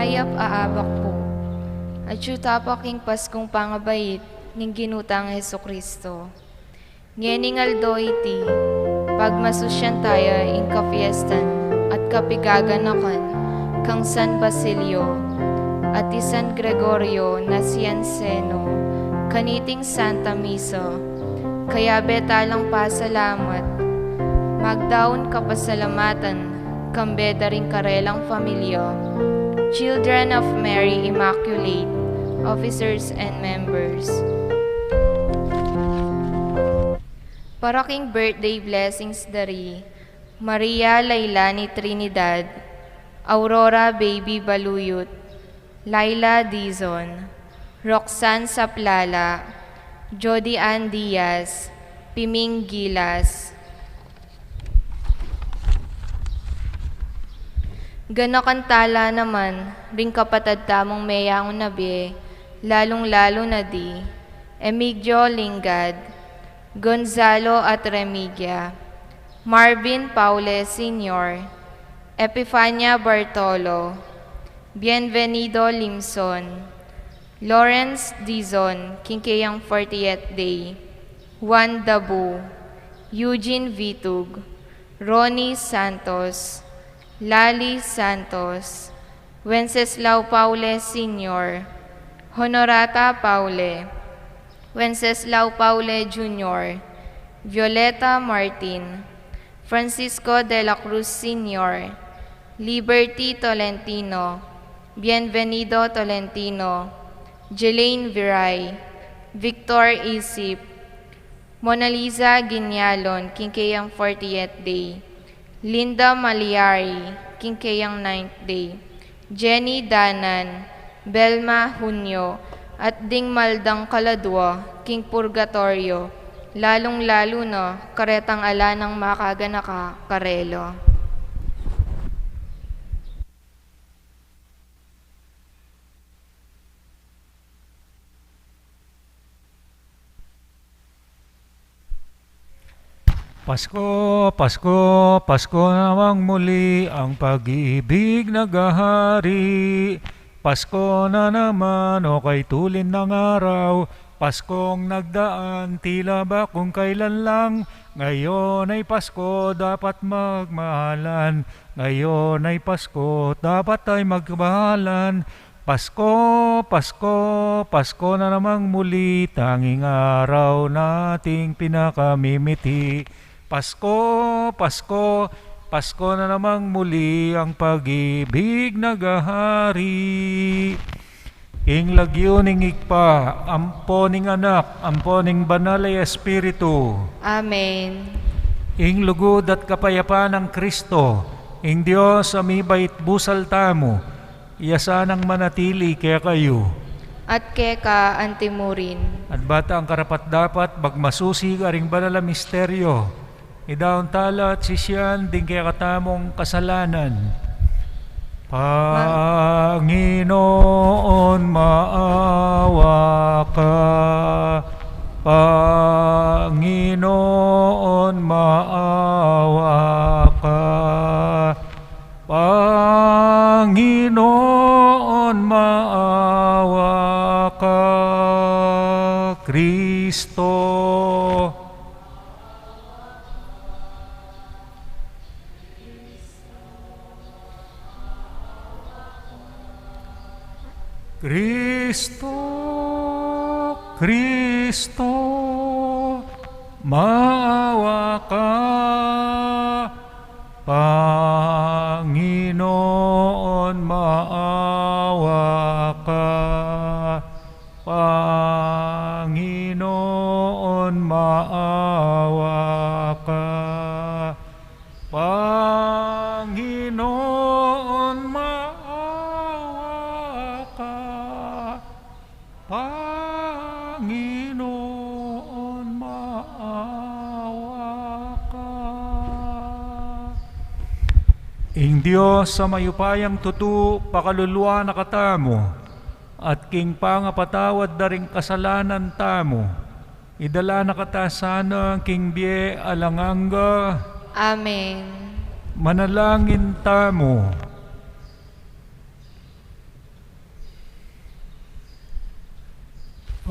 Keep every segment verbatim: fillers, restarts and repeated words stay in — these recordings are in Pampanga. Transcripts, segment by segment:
Mayap a abak pu. Atyu tamu king Paskung pangabait ning Ginu tang Jesucristo. Ngening aldo iti, pagmasusyan taya ing kapiestan at kapigaganakan kang San Basilio at i San Gregorio Nacianceno, kaniting Santa Misa, kayabe talang pasalamat, magdaun kapasalamatan, kambe da ring karelang familia, Children of Mary Immaculate, officers and members. Para king birthday blessings da ri Maria Lailani Trinidad, Aurora Baby Baluyut, Laila Dizon, Roxanne Saplala, Jody Ann Diaz, Piming Gilas. Ganakan tala naman ring kapatad tamung meyangu na bie, lalung-lalu na di Emigdio Lingad, Gonzalo at Remigia, Marvin Paule Senior, Epifania Bartolo, Bienvenido Limson, Lawrence Dizon, king keyang fortieth day, Juan Dabu, Eugene Vitug, Ronnie Santos, Lali Santos, Wenceslao Paule Senior, Honorata Paule, Wenceslao Paule Junior, Violeta Martin, Francisco de la Cruz Senior, Liberty Tolentino, Bienvenido Tolentino, Jelaine Viray, Victor Isip, Mona Lisa Guiñalon, king keyang fortieth day, Linda Maliari, king keyang ninth day, Jenny Danan, Belma Junio, at ding mal dang kaladua king purgatorio, lalung-lalu na karetang ala nang makaganaka karela. Pasko, Pasko, Pasko namang muli, ang pag-ibig naghahari. Pasko na naman, o kay tulin ng araw. Paskong nagdaan, tila ba kung kailan lang. Ngayon ay Pasko, dapat magmahalan. Ngayon ay Pasko, dapat ay magmahalan. Pasko, Pasko, Pasko na namang muli, tanging araw nating pinakamimiti. Pasko, Pasko, Pasko na namang muli, ang pag-ibig naghahari. Ing lagyu ning Ibpa, ampo ning Anak, ampo ning Banal a Espiritu. Amen. Ing lugud at kapayapan nang Kristo, ing Dios a mibait busal tamu, iya sanang manatili kekayu. At keka antimurin. At bata ang karapat-dapat, magmasusi karing banal a misteryo, idaun tala at sisian ding kekatamung kasalanan. Panginoon, maawa ka. Panginoon, maawa ka. Panginoon, maawa ka. Kristo. Kristo, Kristo, maawa ka. Panginoon, maawa ka. Panginoon, maawa ka. Panginoon, maawa ka. Panginoon, maawa ka. Ing Dios a mayupayang tutu, pakaluluan na katamu, at king pangapatawad da ring kasalanan tamu, idala na kata sana king bie alang angga. Amen. Manalangin tamu.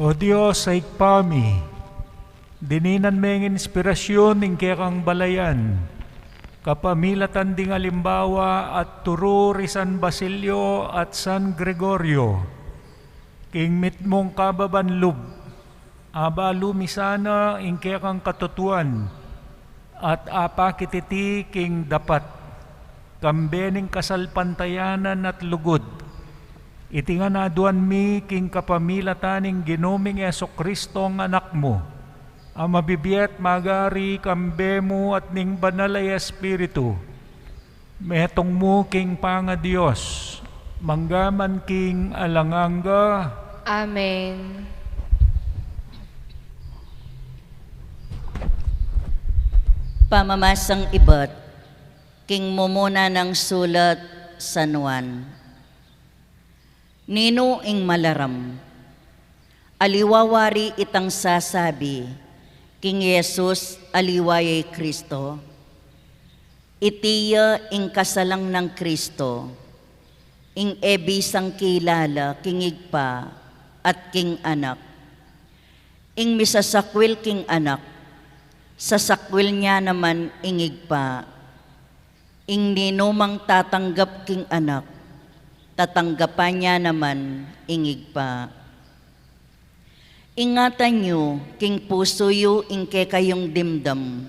O Dios, a Ibpa mi, dininan me ing inspirasyun ning kekang balayan, kapamilatan ding alimbawa at turu ri San Basilio at San Gregorio, king mitmung kababan lub, abalu mi sana ing kekang katutuan, at apakit iti king dapat, kambe ning kasalpantayanan at lugud. Iti ngan aduan mi king kapamilatan ning Ginu ming Jesucristo a Anak mu, a mabibie at magari kambe mu at ning Banal a Espiritu, metung mu king pangaDios, mangga man king alang angga. Amen. Pamamasang ibat king mumuna nang sulat San Juan. Ninu ing malaram? Aliwa wari itang sasabi king Jesus aliwa ya i Cristo? Iti ya ing kasalang nang Cristo, ing e bisang kilala king Ibpa at king Anak. Ing misasakwil king Anak, sasakwil nia naman ing Ibpa. Ing ninumang tatanggap king Anak, tatanggapan nia naman ing Ibpa. Ingatan yu king pusu yu ing kekayung dimdam,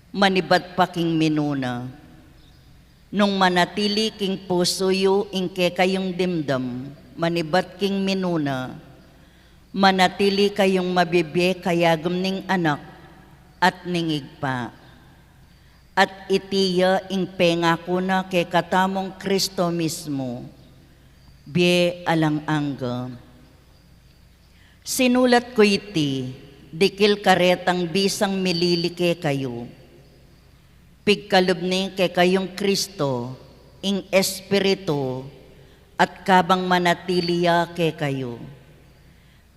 manibat pa king minuna. Nung manatili king pusu yu ing kekayung dimdam, manibat king minuna, manatili kayung mabibie kayagum ning Anak at ning Ibpa. At iti ya ing pengaku na kekatamung Cristo mismu, bie alang angga. Sinulat ku iti dikil karetang bisang milili kekayu. Pigkalub ne kekayung Cristo ing Espiritu, at kabang manatili ya kekayu,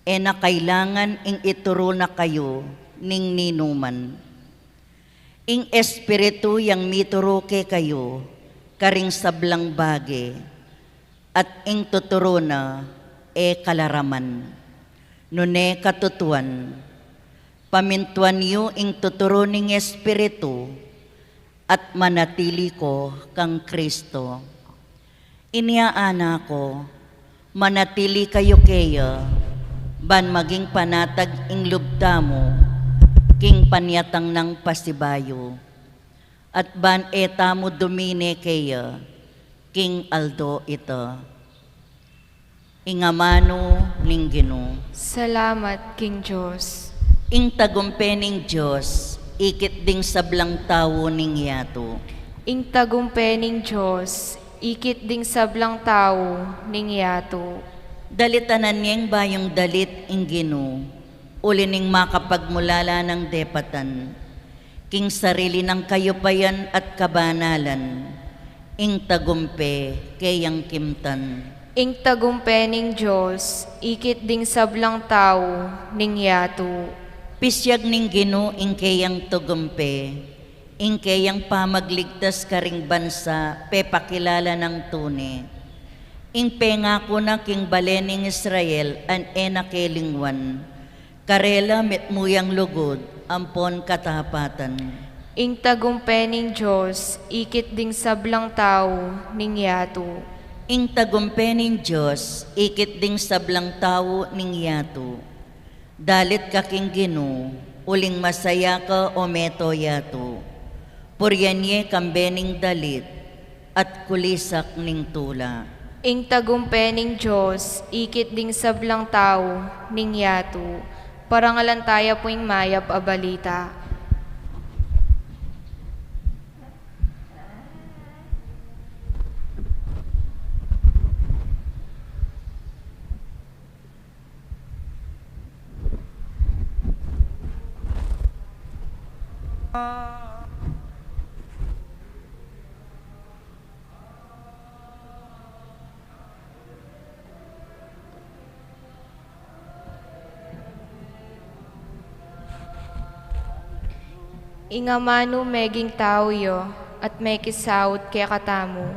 e na kailangan ing ituru na kayu ning ninuman. Ing Espiritu yang mituru kekayu karing sablang bage, at ing tuturu na e kalaraman, nune katutuan. Pamintuan yu ing tuturu ning Espiritu, at manatili ko kang Cristo. Inya anak ku, manatili kayu keya, ban maging panatag ing lub tamu king panyatang nang pasibayu, at ban e tamu dumine keya king aldo ita. Ing amanu ning Ginu. Salamat king Dios. Ing tagumpe ning Dios ikit ding sablang tau ning yatu. Ing tagumpe ning Dios ikit ding sablang tau ning yatu. Dalitanan yeng bayung dalit ing Ginu, uli ning makapagmulala nang depatan, king sarili nang kayupayan at kabanalan, ing tagumpe keyang kimtan. Ing tagumpe ning Dios ikit ding sablang tau ning yatu. Pisyag ning Ginu ing keyang tagumpe, ing keyang pamagligtas karing bansa pepakilala nang tune. Ing pengaku na king bale ning Israel a e na kelingwan, karela mitmu yang lugud ampon katapatan. Ing tagumpe ning Dios ikit ding sablang tau ning yatu. Ing tagumpe ning Dios ikit ding sablang tau ning yatu. Dalit ka king Ginu, uling masaya ka, o meto yatu. Purian ye kambe ning dalit at kulisak ning tula. Ing tagumpe ning Dios ikit ding sablang tau ning yatu. Parangalan taya pu ing mayap a balita. Ing amanu meging tau ya at mekisaut kekatamu,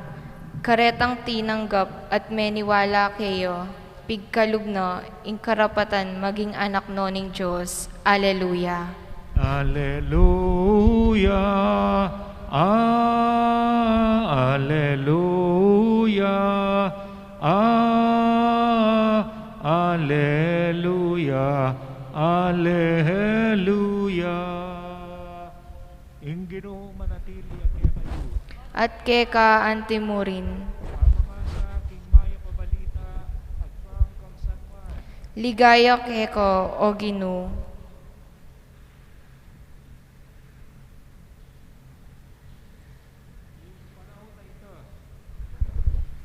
karetang tinanggap at meniwala keya, Pigkalub na ing karapatan maging anak no ning Dios. Aleluya. Aleluya. Ah, aleluya. Ah, aleluya. Aleluya. Ing Ginu manatili ya kekayu. At keka antimurin. Pamamasa king mayap a balita agpang kang San Juan. Ligaya keka, O Ginu.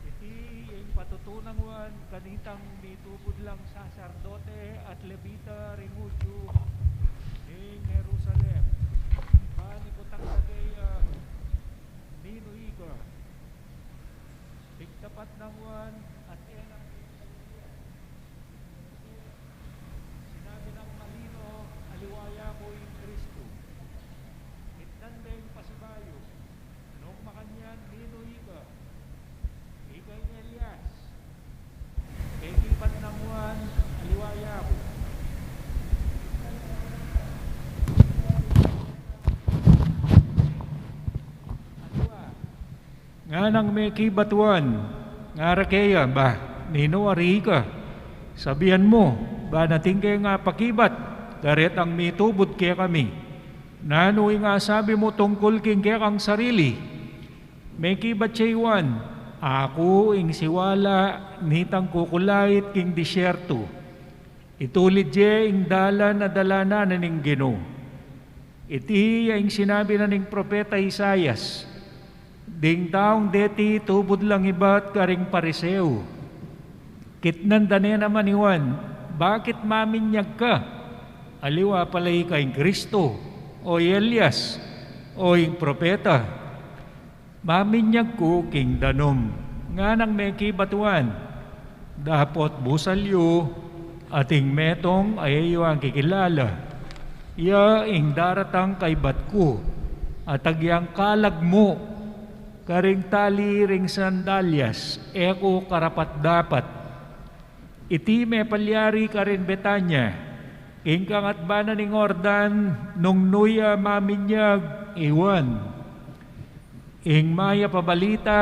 Iti ing patutunan Juan kanitang mitubud lang saserdote at Levita ring Judio, ning Jerusalem. Ban ikutang da keya, "Ninu ika?" Pigtapat nang Juan at e na sinabi nang malino, "Aliwa ya ku ing Kristo." Itnan deng pasibayu. Nung makanyan, "Ninu ika?" "Ika ing Elias." Pekibat nang Juan, "Aliwa ya ku." Aliwa. Nganang mekibat Juan, ngara keya, "Ba, ninu ari ika? Sabian mu, ban atin keng apakibat karetang mitubud kekami. Nanu ing asabi mu tungkul king kekang sarili?" Mekibat ya i Juan, "Aku ing siwala nitang kukulait king disyerto. Itulid ye ing dalan a dalanan na ning Ginu." Iti ya ing sinabi na ning propeta Isaias, "Ding taung deti tubud lang ibat karing Pariseo. Kitnan da ne naman i Juan, 'Bakit maminyag ka? Aliwa pala ika ing Kristo, o i Elias, o ing propeta?' Maminyag ku king danum." Nganang mekibat Juan, "Dapot busal yu, ating metung a e yu akikilala. Ya ing daratang kaibat ku, at agyang kalag mu karing tali ring sandalyas, e ku karapat-dapat." Iti mepalyari karin Betania, king kangatbanan ning Jordan, nung nu ya maminyag i Juan, ing mayap a balita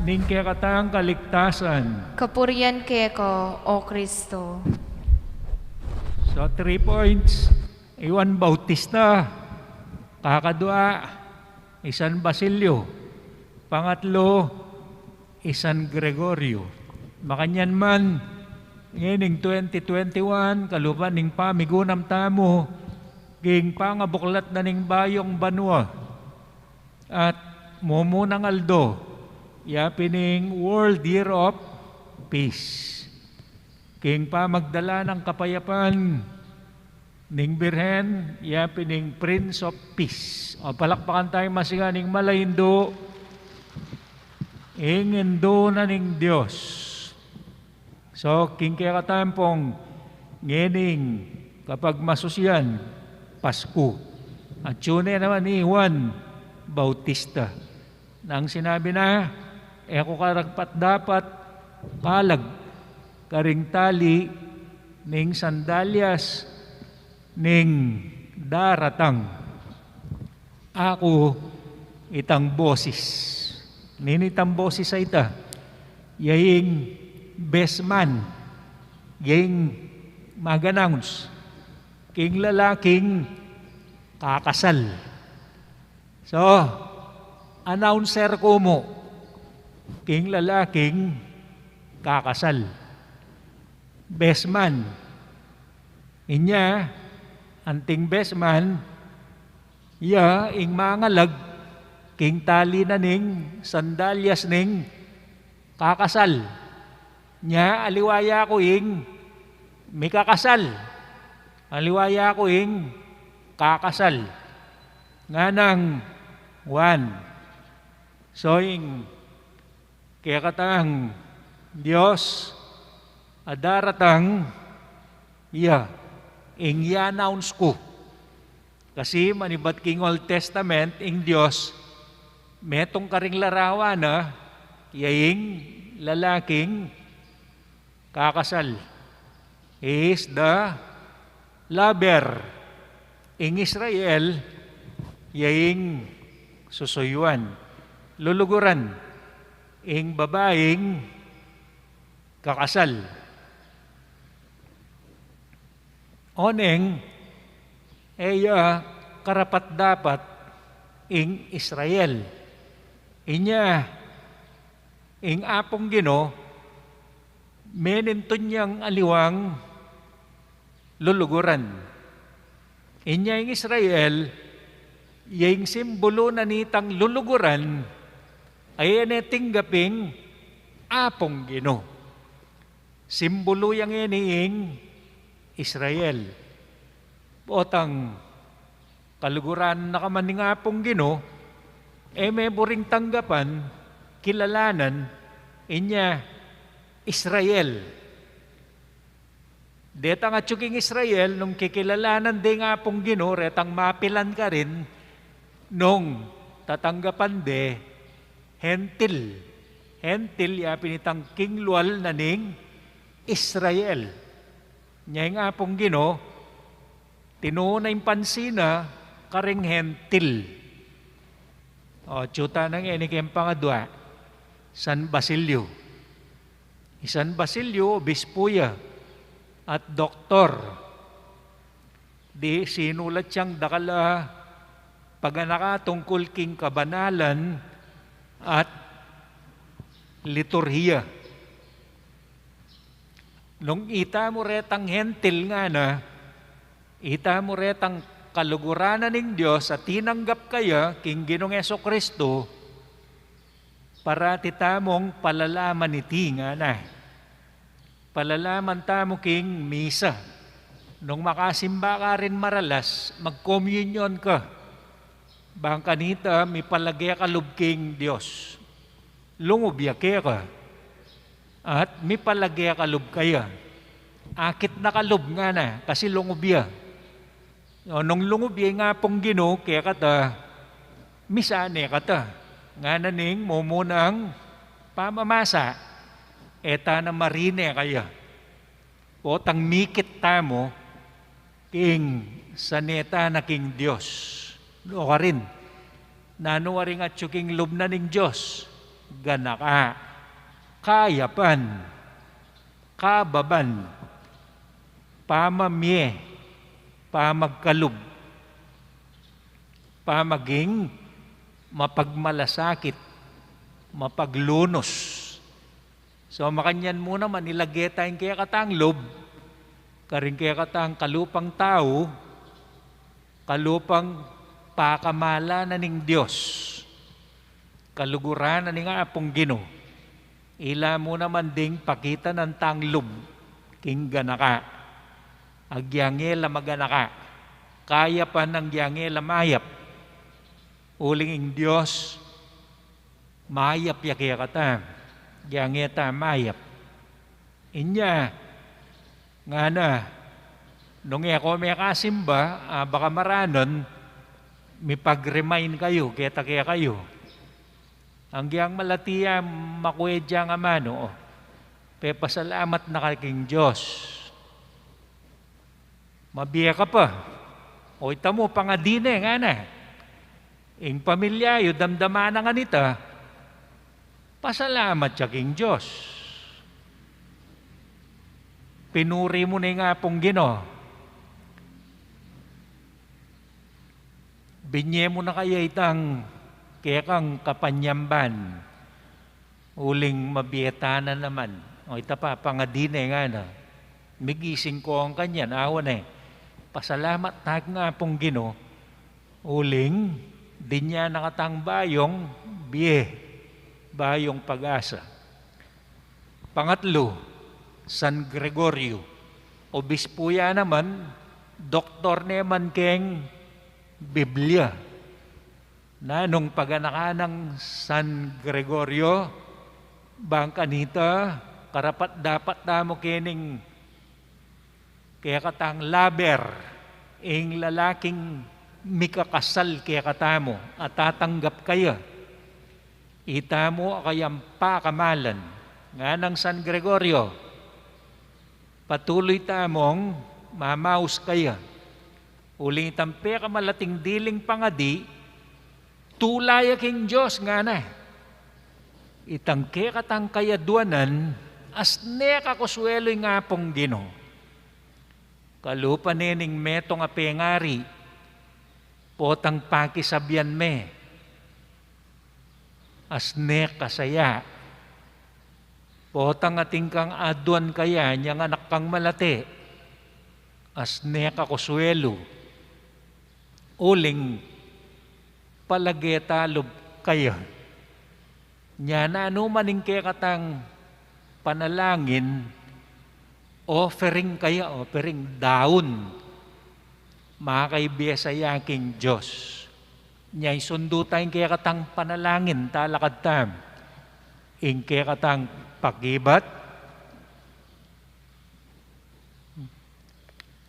ning kekatang kaligtasan. Kapurian keka, O Kristo. So, three points. I Juan Bautista, kakadua, i San Basilio, pangatlo, i San Gregorio. Makanyan man, ngening twenty twenty-one, kalupa ning pamigunam tamu king pangabuklat na ning bayung banua at mumunang aldo, ya pin ing World Year of Peace. King pamagdala nang kapayapan ning Birhen, ya pin ing Prince of Peace. O, palakpakan tamu masigla ning malaindu, ing Indu na ning Dios. So, king kekatamu pung ngening kapagmasusyan, Pasku. Atyu ne naman i Juan Bautista. Nang sinabi na, "E ku karapat-dapat kalag karing tali ning sandalyas ning daratang." Aku itang bosis. Nini itang bosis a ita? Ya ing best man. Ya ing mag-announce king lalaking kakasal. So, announcer ku mu king lalaking kakasal. Best man. Inya, anting best man, ya ing mangalag king tali na ning sandalyas ning kakasal. Nya, aliwa ya ku ing mikakasal. Aliwa ya ku ing kakasal. Nganang Juan. So, ing kekatang Dios a daratang, ya ing i-announce ku. Kasi manibat king Old Testament, ing Dios metung karing larawan na, ya ing lalaking Pakasal is the lover. Ing Israel, ya ing susuyuan, luluguran, ing babaing kakasal. Oneng, e ya karapat-dapat ing Israel. Inya, ing Apung Ginu, menintun yang aliwang luluguran. Inya ing Israel, ya ing simbulu na nitang luluguran, a e ne tinggap ing Apung Ginu. Simbulu yang ini ing Israel. Potang kaluguran na ka man ning Apung Ginu, e me buring tanggapan, kilalanan, inya Israel. Detang atyu king Israel, nung kikilalanan de ing Apung Ginu, retang mapilan karin, nung tatanggapan de, Hentil. Hentil, ya pin itang kinglual na ning Israel. Nya ing Apung Ginu, tinuna ing pansin na karing Hentil. O, atyu ta na ngeni king pangadua, San Basilio. I San Basilio, obispu ya at doktor. Di sinulat yang dakal a paganaka tungkul king kabanalan at liturhiya. Nung ita mu retang Hentil ngana, ita mu retang kaluguran na ning Dios a tinanggap kaya king Ginung Jesu-Kristo, parati tamung palalaman iti ngana. Palalaman tamu king misa. Nung makasimba karin maralas, magkomunyon ka. Bang kanita, mipalage ka lub king Dios. Lungub ya keka. At mipalage ka lub kaya. Akit na ka lub ngana, kasi lungub ya. O, nung lungub ya ing Apung Ginu kekata, misane kata. Ngana ning mumunang pamamasa, e ta na marine kaya. Potang mikit tamu king sane ta na king Dios. O karin, nanu waring atyu king lub na ning Dios? Ganaka, kayapan, kababan, pamamie, pamagkalub, pamaging mapagmalasakit, mapaglunus. So, makanyan mu naman, ilage ta ing kekatang lub karing kekatang kalupang tau, kalupang pakamalan na ning Dios, kaluguran na ning Apung Ginu. Ila mu naman ding pakita nang tang lub king ganaka. Agyang e la maganaka, kayapan agyang e la mayap. Uling ing Dios, mayap ya kekata, agyang e ta mayap. Inya, ngana, nung e ko mekasimba, a, baka maranan, mipag-remind kayu, keta kekayu. Agyang malati ya, makwe dyang amanu, o, pepasalamat na ka king Dios. Mabie ka pa. O, ita mu, pangadi ne, ngana. Ing pamilya yu, damdaman na nganita, pasalamat ya king Dios. Pinuri mu ne ing Apung Ginu. Binye mu na kaya itang kekang kapanyamban. Uling mabie ta na naman. O, ita pa, pangadi ne, ngana. Migising ko ang kanyan, awa ne. Pasalamat ta king Apung Ginu. Uling dinya na katang bayung bie, bayung pag-asa. Pangatlu, San Gregorio. Obispu ya naman, doktor ne man keng Biblia. Nanung paganakan nang San Gregorio? Bang kanita, karapat-dapat tamu kening kekatang lover, ing lalaking mikakasal kekatamu, a tatanggap kaya. Ita mu a kayang pakamalan. Nganang San Gregorio, Patuloy tamung mamaus kaya. Uling itang pekamalating diling pangadi, tula ya king Dios ngana. Itang kekatang kayaduanan, as ne ka kusuelu ing Apung Ginu. Kalupa ne ning metung a pengari, potang pakisabian me, as ne ka saya. Potang atin kang aduan kaya inyang anak kang malati, as ne ka kusuelu. Uling palagetalub kaya. Nya nanu man ing kekatang panalangin, offering kaya, offering, daun, makaibie sa ya king Dios. Nya isundu ta ing kekatang panalangin, talakad tamu. Ing kekatang pakibat,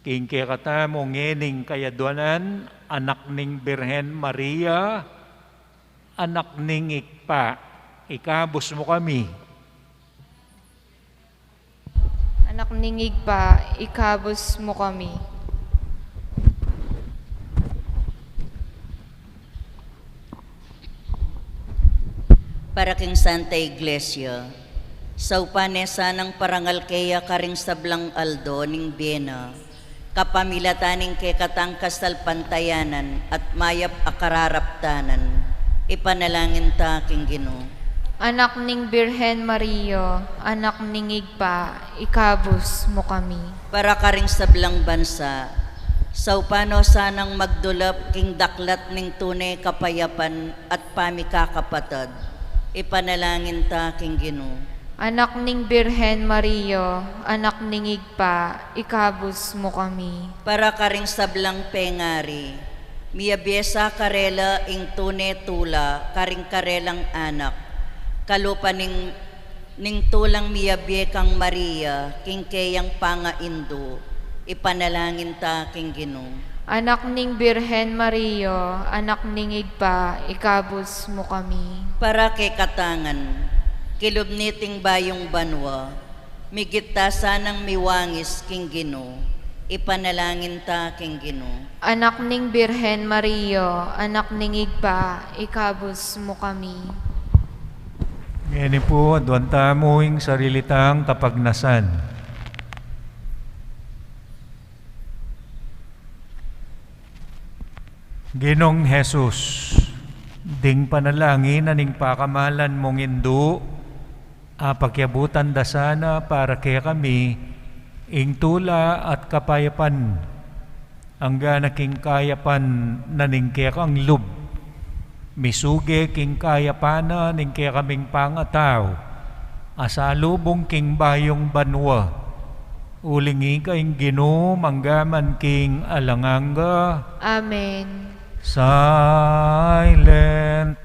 king kekatamu ngening kayaduanan, anak ning Birhen Maria, anak ning Ibpa, ikabus mu kami. Anak ning Ibpa, ikabus mu kami. Para king Santa Iglesia, saupan ne sanang parangal keya karing sablang aldo ning bie na, kapamilatan ning kekatang kasalpantayanan at mayap a kararaptanan, ipanalangin ta king Ginu. Anak ning Birhen Maria, anak ning Ibpa, ikabus mu kami. Para karing sablang bansa, saupan no sanang magdulap king daklat ning tune kapayapan at pamikakapatad, ipanalangin ta king Ginu. Anak ning Birhen Maria, anak ning Ibpa, ikabus mu kami. Para karing sablang pengari, miyabie sa karela ing tune tula karing karelang anak, kalupa ning ning tulang miyabie kang Maria, king keyang pangaindu, ipanalangin ta king Ginu. Anak ning Birhen Maria, anak ning Ibpa, ikabus mu kami. Para kekatang kilub niting bayung banua, migit ta sanang miwangis king Ginu, ipanalangin ta king Ginu. Anak ning Birhen Maria, anak ning Ibpa, ikabus mu kami. Ngeni pu, aduan tamu ing sarili tang kapagnasan. Ginung Jesus, ding panalangin na ning pakamalan mung Indu, apakiabutan da sana para kekami ing tula at kapayapan, angga na king kayapan na ning kekang lub, misuge king kayapan na ning kekaming pangatau, asalubung king bayung banua, uling ika ing Ginu, mangga man king alang angga. Amen. Silent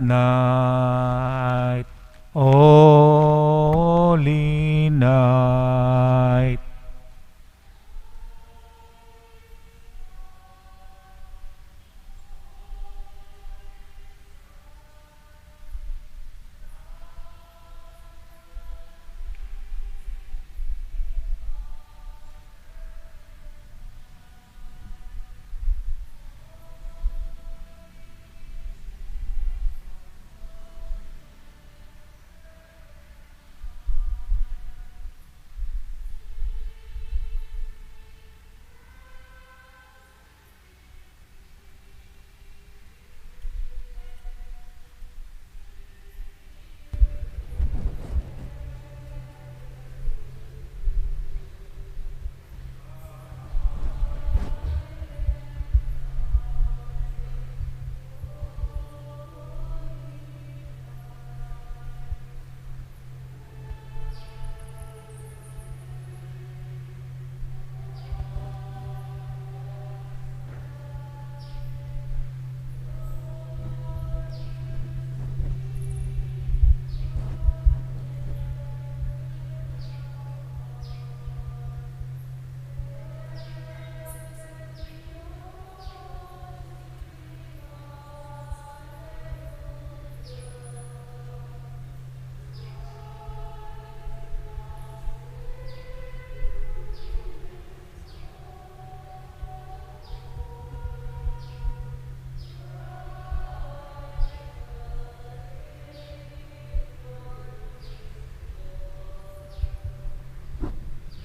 night. Holy night.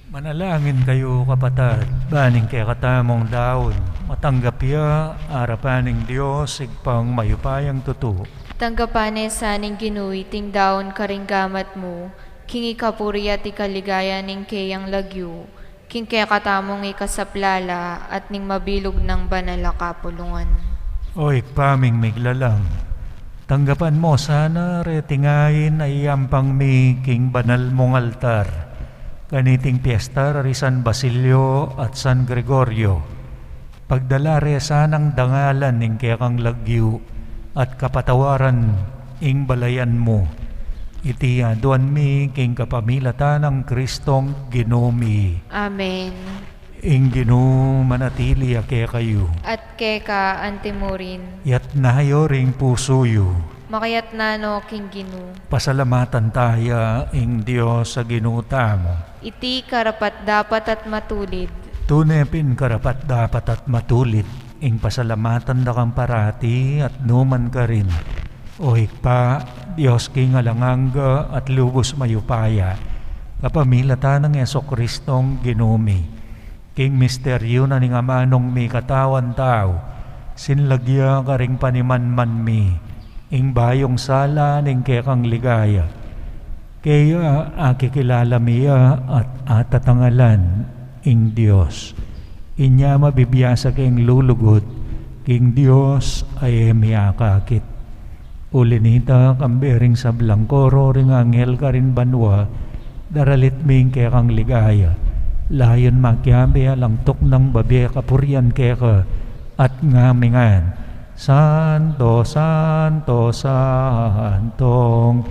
Manalangin kayu, kapatad, ban ing kekatamung daun matanggap ya arapan ning Dios, Ibpang mayupayang tutu. Tanggapan ne sa ning Ginu iting daun karing gamat mu, king ikapuri at ikaligaya ning keyang lagyu, king kekatamung ikasaplala at ning mabilug nang banal a kapulungan. O Ibpa ming miglalang, tanggapan mu sana reting ain a iyampang mi king banal mung altar kaniting piesta da ri San Basilio at San Gregorio. Pagdala re sanang dangalan ing kekang lagyu at kapatawaran ing balayan mu. Iti aduan mi king kapamilatan nang Kristong Ginu mi. Amen. Ing Ginu manatili ya kekayu. At keka antimurin. Itas yu ring pusu yu. Makaitas no king Ginu. Pasalamatan taya ing Dios a Ginu tamu. Iti karapat-dapat at matulid. Tune pin karapat-dapat at matulid ing pasalamatan da kang parati at nukarin man, O Ibpa, Dios king alang angga at lubus mayupaya, kapamilatan nang Jesucristong Ginu mi. King misteryu na ning amanung mikatawan tau, sinlag ya karing panimanman mi ing bayung sala ning kekang ligaya. Keya akikilala mi ya at atatangalan ing Dios. Inya mabibiasa keng lulugud king Dios a e mi akakit. Uli nita, kambe ring sablang koro ring anghel karin banua, daralit mi ing kekang ligaya. Layun makiabe alang tuknang babie kapurian keka at ngaming ngan, Santo, santo, santong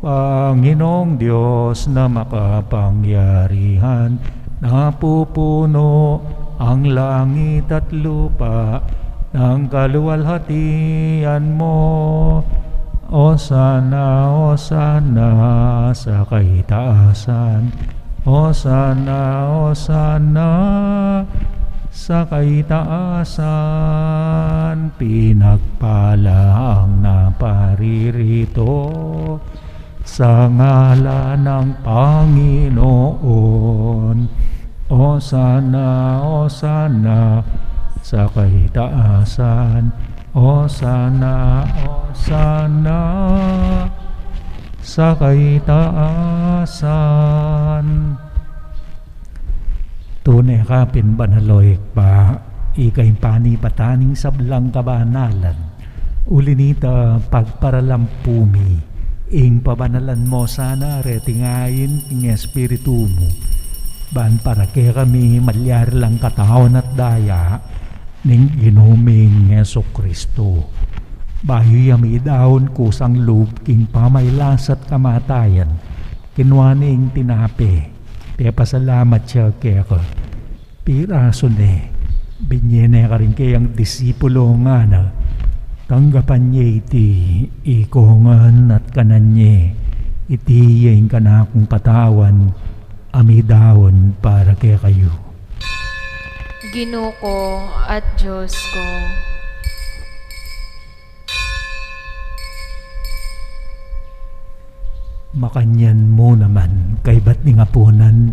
Panginong Dios na makapangyarihan, napupuno ang langit at lupa ng kaluwalhatian mo. Osana, osana sa kaitaasan. Osana, osana sa kaitaasan. Pinagpala ang naparirito sa ngalan ng Panginoon. Osana, osana sa kaitaasan. Osana, osana sa kaitaasan. Tune ka pin banal, o Ibpa, ika ing panibatan ning sablang kabanalan. Uli nita, pagparalampu mi ing pabanalan mo sana reting ain king Espiritu mu, ban para kekami malyari lang katawan at daya ning Ginu ming Jesucristo. Bayu ya midaun kusang lub king pamailas at kamatayan, kinua ne ing tinape, pepasalamat ya keka, pirasu ne, binye ne karing keyang disipulo, ngana, tanggapan ye iti ikongan at kanan ye, iti ya ing kanakung katawan a midaun para kekayu. Ginu ko at Dios ko. Makanyan mu naman, kaybat ning apunan,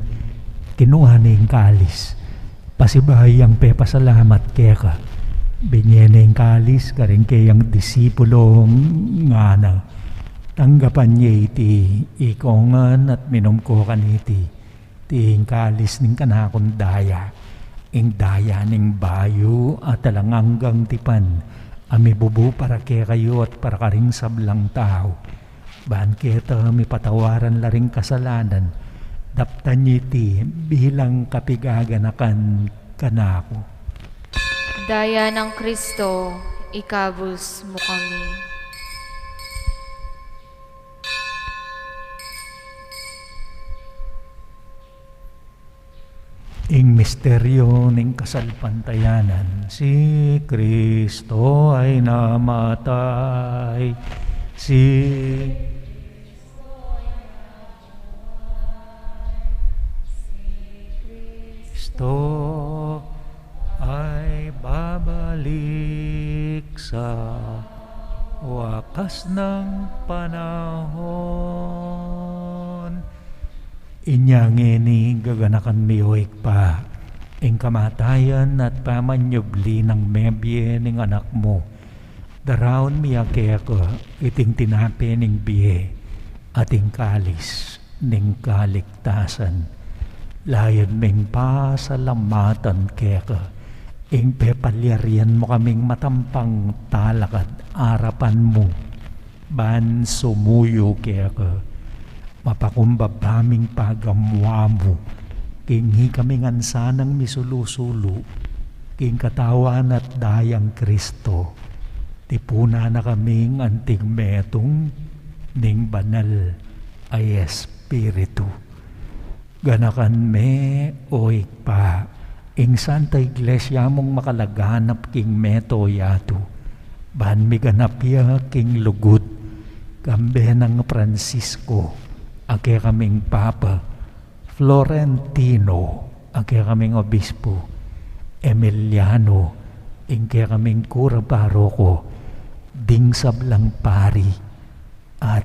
kinua ne ing kalis, pasibayu yang pepasalamat keka, binye ne ing kalis karing keyang disipulo, ngana, tanggapan ye iti ikongan at minum ko kaniti, iti ing kalis ning kanakung daya, ing daya ning bayu at alang anggang tipan, a mibubu para kekayu at para karing sablang tau, ban keta mipatawaran la ring kasalanan. Daptan ye iti bilang kapigaganakan kanaku. Daya nang Kristo, ikabus mu kami. Ing misteryu ning kasalpantayanan. Si Kristo ay namatay. Si Kristo ay babalik sa wakas ng panahon. Inya ngeni gaganakan mi, O Ibpa, ing kamatayan at pamanyubli nang mebie ning Anak mu. Daraun mi ya keka iting tinape ning bie at ing kalis ning kaligtasan. Layun ming pasalamatan keka ing pepalyarian mu kaming matampang talakad arapan mu ban sumuyu keka. Mapakumbaba ming pagamuamu king ikami ngan sanang misulu-sulu king katawan at dayang Kristo. Tipunan na kaming anting metung ning Banal a Espiritu. Ganakan me, O Ibpa, ing Santa Iglesia mung makalaganap king mabilug a yatu, ban miganap ya king lugud, kambe nang Francisco a kekaming Papa, Florentino a kekaming Obispo, Emiliano ing kekaming Kura Paroko, ding sablang pari at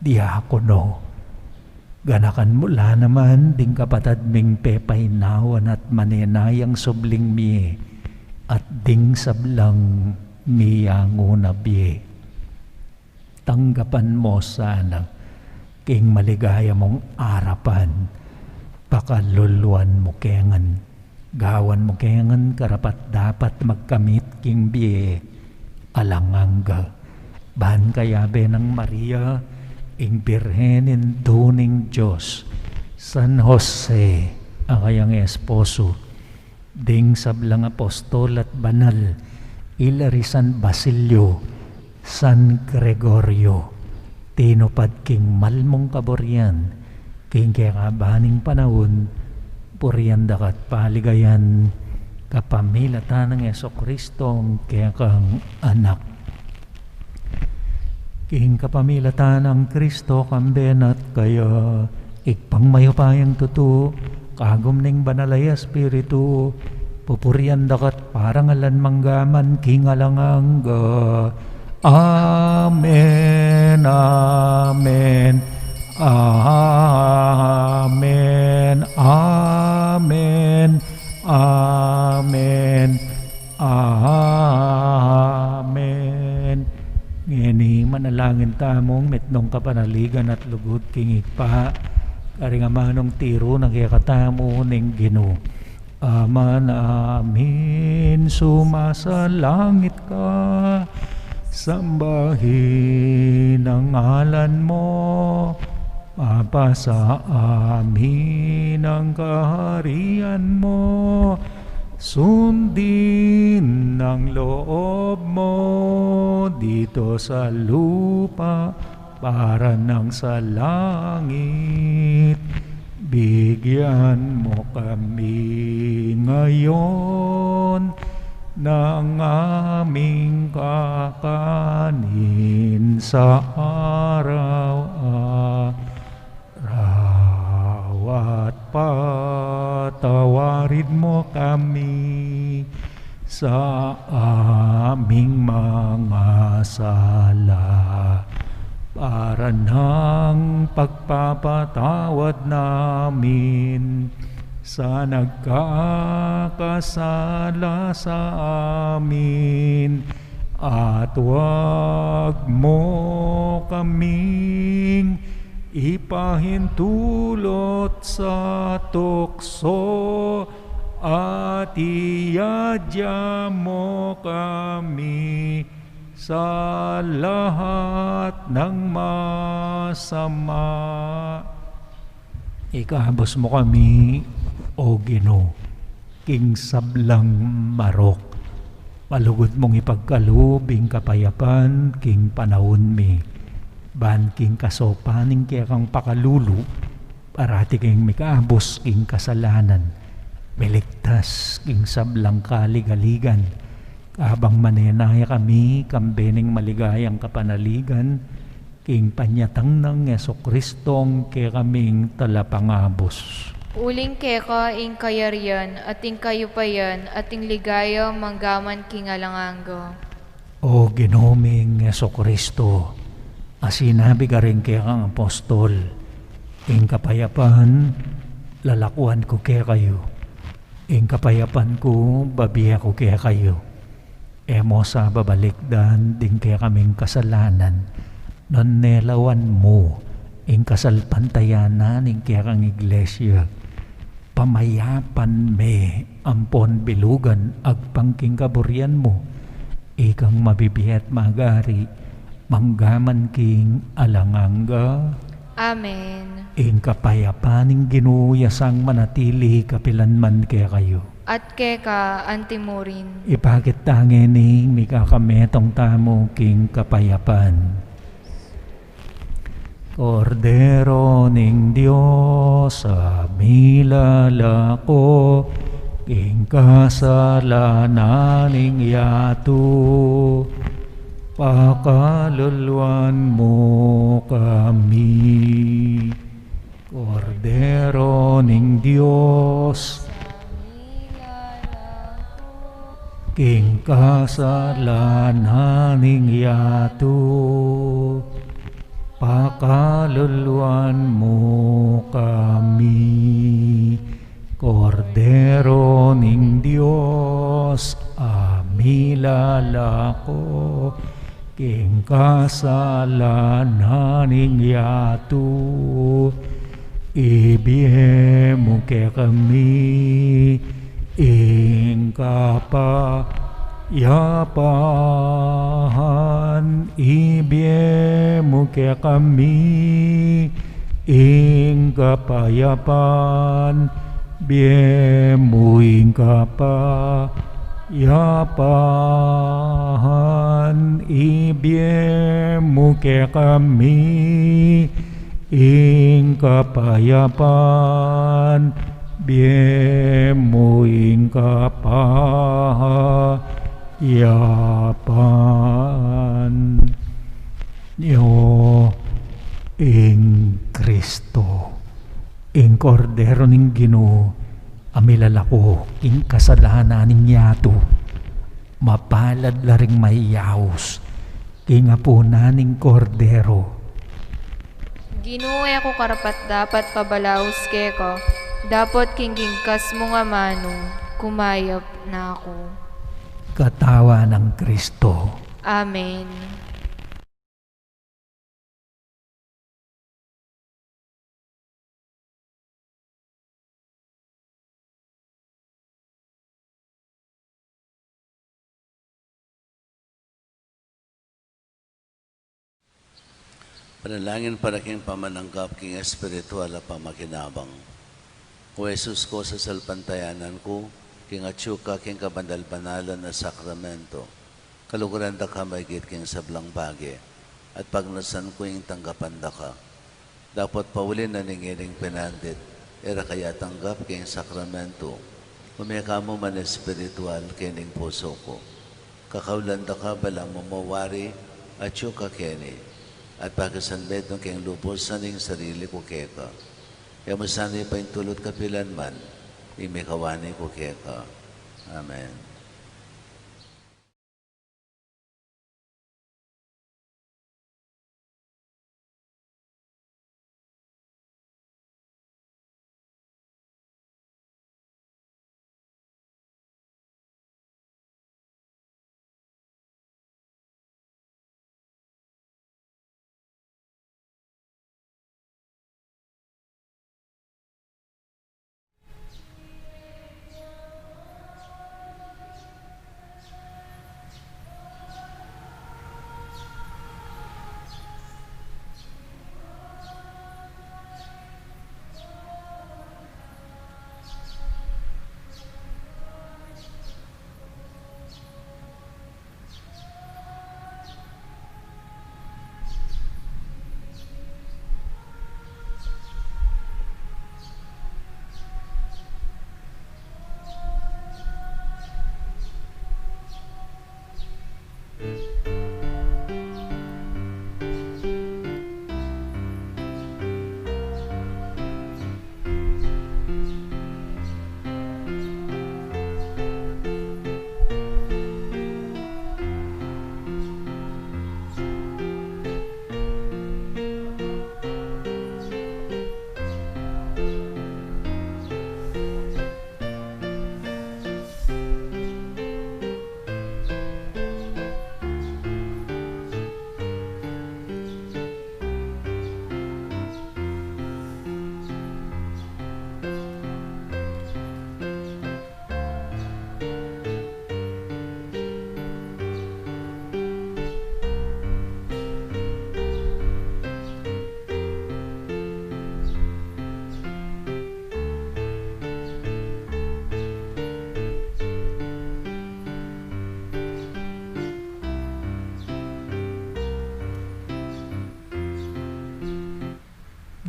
diakono. Ganakan mu la naman ding kapatad ming pepainawan at manenayang subling mie at ding sablang miyanguna bie. Tanggapan mu sana king maligaya mung arapan, pakaluluan mu kengan, gawan mu kengan karapat-dapat magkamit king bie alang angga. Ban kayabe nang Maria, ing Birhen Indu ning Dios, San Jose a kayang esposo, ding sablang apostol at banal, ila ri San Basilio, San Gregorio, tinupad king mal mung kaburian king kekaban ning panaun, purian da ka at paligayan kapamilatan nang Jesucristo a kekang Anak. King kapamilatan nang Kristo, kambe na at kaya, Ibpang mayupayang tutu, kagum ning Banal a Espiritu, pupurian da ka at parangalan manggaman king alang angga. Amen, amen, amen, amen, amen, amen. Ngeni manalangin tamung mitmung kapanaligan at lugud king Ibpa, karing amanung tiru na kekatamu ning Ginu. Ama namin, sumasalangit ka, sambahin ang ngalan mo, mapasa amin ang kaharian mo, sundin ang loob mo dito sa lupa para nang sa langit. Bigyan mo kami ngayon ng aming kakanin sa araw-araw at patawarin mo kami sa aming mga sala, para ng pagpapatawad namin sa nagkakasala sa amin, at huwag mo kaming ipahintulot sa tukso, at iadya mo kami sa lahat ng masama. Ikabus mo kami, O Ginu, king sablang marok. Malugud mung ipagkalub ing kapayapan king panaun mi, ban king kasopan ning kekang pakalulu, parati kaming mikabus king kasalanan, miligtas king sablang kaligaligan, kabang manenaya kami kambe ning maligayang kapanaligan, king panyatang nang Jesucristo a kekaming Talapangabus. Uling keka ing kayarian, at ing kayupayan, at ing ligaya manggaman king alang angga. O Ginu ming Jesucristo, a sinabi karing kekang apostol, Ing kapayapan, lalakuan ku kekayu. Ing kapayapan ku, bibie ku kekayu. E mu sa babalikdan ding kekaming kasalanan, nune lawan mu ing kasalpantayanan ning kekang iglesia. Pamayapan me ampon bilugan agpang king kaburian mu. Ikang mabibie at magari, mangga man king alang angga. Amen. Ing kapayapan ning Ginu ya sang manatili kapilan man kekayu. At keka antimurin. Ipakit ta ngening mikakametung tamu king kapayapan. Kordero ning Dios, a milalako king kasalanan ning yatu, pakaluluan mu kami. Kordero ning Dios, king kasalanan ning yatu, pakaluluan mu kami. Kordero ning Dios, a milalako king kasalanan ning yatu, ibie mu kekami ing kapayapan, ibie mu kekami ing kapayapan, bie mu ing kapayapan, ibie mu kekami ing kapayapan, bie mu ing kapayapan. Nyo ing Kristo, ing Kordero ning Ginu, a milalako king kasalanan ning yatu. Mapalad la ring mayaus king apunan ning Kordero. Ginu, e ku karapat-dapat pabalaus keka, dapot king gingkas mung amanu, kumayap na ku. Katawan nang Kristo. Amen. Panalangin para king pamananggap king espiritual a pamakinabang. O Jesus ku, sasalpantayanan ku king atyu ka king kabanal-banalan a sakramento. Kaluguran da ka maigit king sablang bage, at pagnasan ku ing tanggapan da ka. Dapot pauli na ning ining penandit, e ra ka ya tanggap king sakramento, ume ka mu man espiritual king pusu ku. Kakaulan da ka balamu mu wari atyu ka keni, at pakisanmetung king lubus ing sarili ku keka. E mu sana ipaintulut kapilan man ing mikawani ku keka. Amen.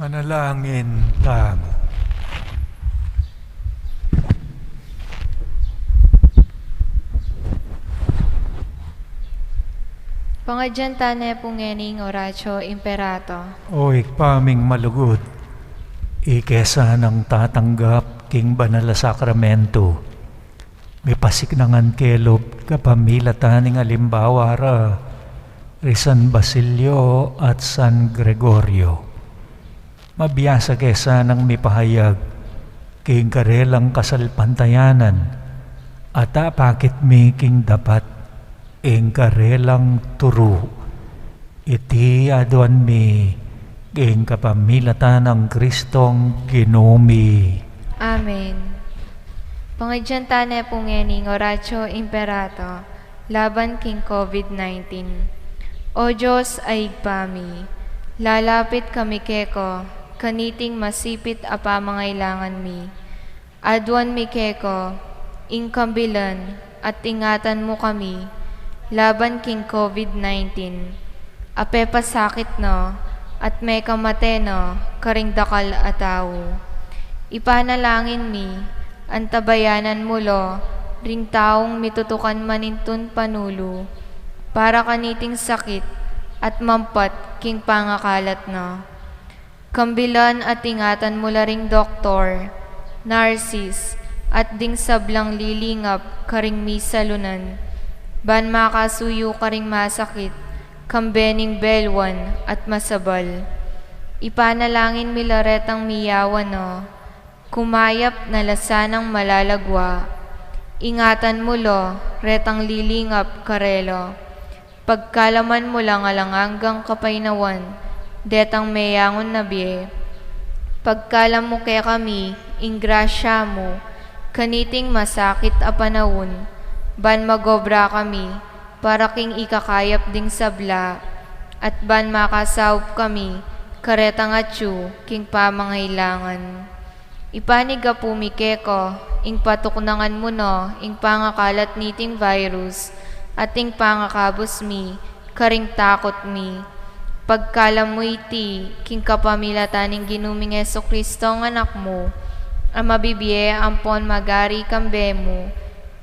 Manalangin tamu. Pangadyan ta ne pu ngening Oratio Imperata. O Ibpa ming malugud, ika sanang tatanggap king banal a sakramento, mipasiknangan ke lub kapamilatan ning alimbawa ra ri San Basilio at San Gregorio. Mabiasa ke sanang mipahayag king karelang kasalpantayanan, at apakit mi king dapat ing karelang turu. Iti aduan mi king kapamilatan nang Kristong Ginu mi. Amen. Pangadyan ta ne pu ngening Oratio Imperata laban king COVID nineteen. O Dios a Ibpa mi, lalapit kami keka kaniting masipit a pamangailangan mi. Aduan mi keka ing kambilan at ingatan mu kami laban king COVID nineteen a pepasakit na at mekamate na karing dakal a tau. Ipanalangin mi, antabayanan mu la ring taung mitutukan manintun panulu para kaniting sakit at mampat king pangakalat na. Kambilan at ingatan mu la ring doktor, narsis, at ding sablang lilingap karing misalunan, ban makasuyu karing masakit, kambe ning belwan at masabal. Ipanalangin mi la retang miyawan na, kumayap na la sanang malalagwa. Ingatan mu la retang lilingap karela. Pagkalaman mu lang alang anggang kapaynawan detang meyangun na bie. Pagkalam mu kekami ing grasya mu kaniting masakit a panaun, ban magobra kami para king ikakayap ding sabla, at ban makasaup kami karetang atyu king pamangailangan. Ipanyawad mi keka ing patuknangan mu na ing pangakalat niting virus at ing pangakabus mi karing takut mi. Pagkalam mu iti king kapamilatan ning Ginu ming Jesucristo a Anak mu, a mabibie ampon magari kambe mu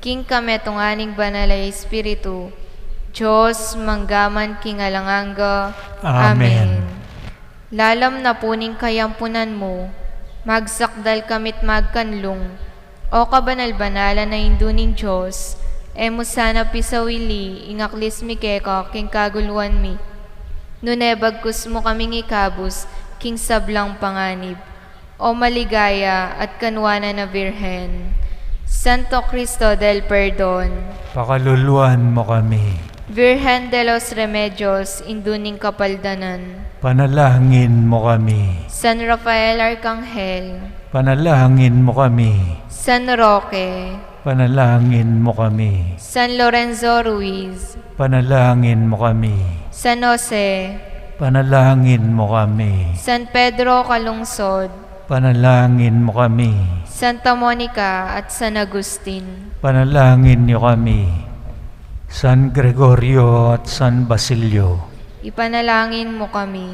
king kametungan ning Banal a Espiritu, Dios, mangga man king alang angga. Amen. Amen. Lalam na pu ning kayampunan mu, magsakdal kami't magkanlung, O kabanal-banalan a Indu ning Dios. E mu sana pisawili ing aklis mi keka king kaguluan mi, nune bagkus mu kaming ikabus king sablang panganib, O maligaya at kanwanan a Birhen. Santo Cristo del Perdon, pakaluluan mu kami. Virgen de los Remedios, Indu ning Kapaldanan, panalangin mu kami. San Rafael Arkanghel, panalangin mu kami. San Roque, panalangin mu kami. San Lorenzo Ruiz, panalangin mu kami. San Jose, panalangin mu kami. San Pedro Calungsod, panalangin mu kami. Santa Monica at San Agustin, panalangin yu kami. San Gregorio at San Basilio, ipanalangin mu kami.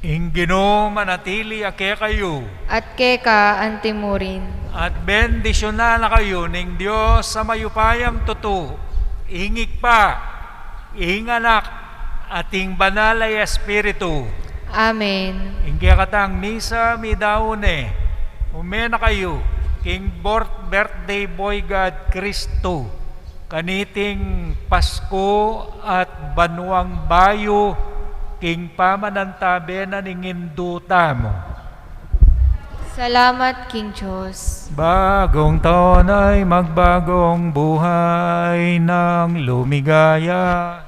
Ing Ginu manatili ya kekayu. At keka antimurin. At bendisyunan na kayu ning Dios a mayupayang tutu, ing Ibpa, ing Anak, at ing Banal a Espiritu. Amen. Ing kekatang misa midaun ne. Ume na kayu king bor-, birthday boy God Kristu, kaniting Pasku at banuang bayu king pamanantabe na ning Indu tamu. Salamat king Dios. Bagong taon ay magbagong buhay nang lumigaya.